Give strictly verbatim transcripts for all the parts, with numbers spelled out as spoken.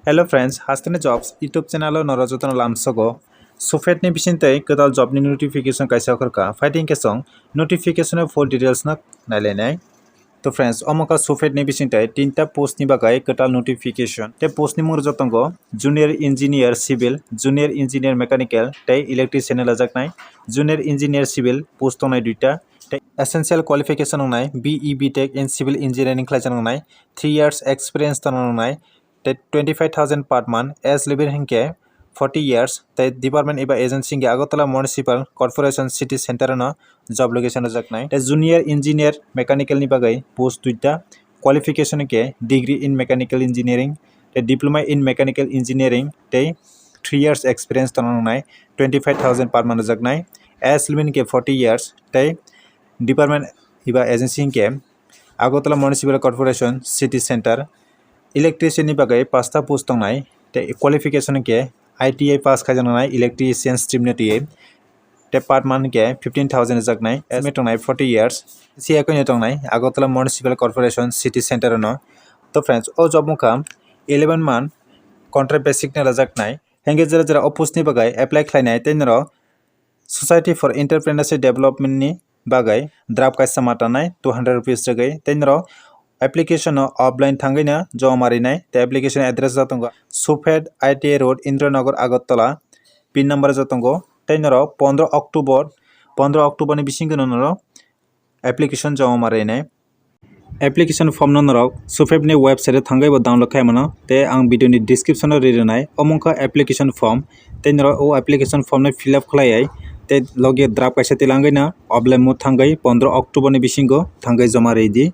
Hello friends, Hasteni Jobs YouTube channel o norok jotono lamsogo. Sufet ni bisingtwi kwtal job ni notification kaisa okhorkha. Phaidi hinkhe chwng notification o full details no nailainai. To friends, omo kha Sufet ni bisingtwi tinta post ni bagwi kwtal notification. Tei post ni mung rwjak tongo Junior Engineer Civil, Junior Engineer Mechanical tei Electrician ni lajaknai. Junior Engineer Civil post tongnai duita. Tei essential qualification wngnai B E B Tech in Civil Engineering khlaijak wngnai, three years experience tongna wngnai. Tei twenty five thousand per month, age limit hinkhe forty years, tei department eba agency hinkhe Agartala Municipal Corporation City Center no job location rwjaknai. Tei Junior Engineer Mechanical ni bagwi post duita, qualification hinkhe Degree in Mechanical Engineering tei Diploma in Mechanical Engineering tei three years experience tongna wngnai, twenty five thousand per month rwjaknai. Age limit hinkhe forty years tei department eba agency hinkhe Agartala Municipal Corporation City Center. Electrician ni bagwi pasta post tongnai, tei qualification hinkhe I T I pass khaijaknai electrician stream ni twi. Tei per month hinkhe fifteen thousand rwjaknai, age limit tongnai forty years, C I K ni tongnai Agartala Municipal Corporation City Center no. To friends, o job wngkha eleven month contract basic ni rwjaknai. Hinkhe jera jera o post ni bagwi apply khlainai tei norok Society for Entrepreneurship Development ni bagwi draft kaisa ma tanai two hundred rupees rwgwi tei norok application no offline thangwi no joma rinai tei application address rok tongo Sufet I T I Road, Indranagar, Agartala, pin number rok tongo tei norok pondro October, pondro October ni bisingo no norok application joma ma rinai. Application form no norok Sufet ni website o thangwi bo download khai mano, tei ang video ni description o ri rwnai omo wngkha application form. Tei norok o application form no fill up khlaiwi tei logi draft kaisa tilangwi no offline mode thangwi pondro October ni bisingo thangwi joma ridi.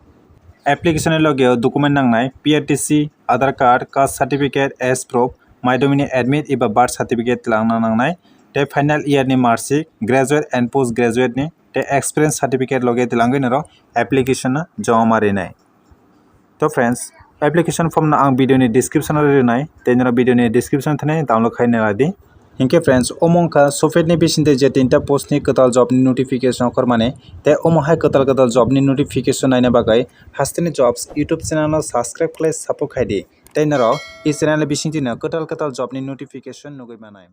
Application ni logi o document nangnai P R T C, Aadhaar card, caste certificate, age proof, mai domini admit eba birth certificate tilangna nangnai. Tei final year ni marksheet, graduate and post graduate ni tei experience certificate logi tilangwi norok application no joma rinai. To friends, application form no ang video ni description o rinai tei norok video ni description thani download khai nai di. Hinkhe friends, omo wngkha Sufet ni bisingtwi je tinta post ni kwtal job ni notification okhormani tei omo hai kwtal kwtal job ni notification naina bagwi Hasteni Jobs YouTube channel no subscribe khlai support khai di. Tei norok i channel ni bisingtwi no kwtal kwtal job ni notification nugwi manai.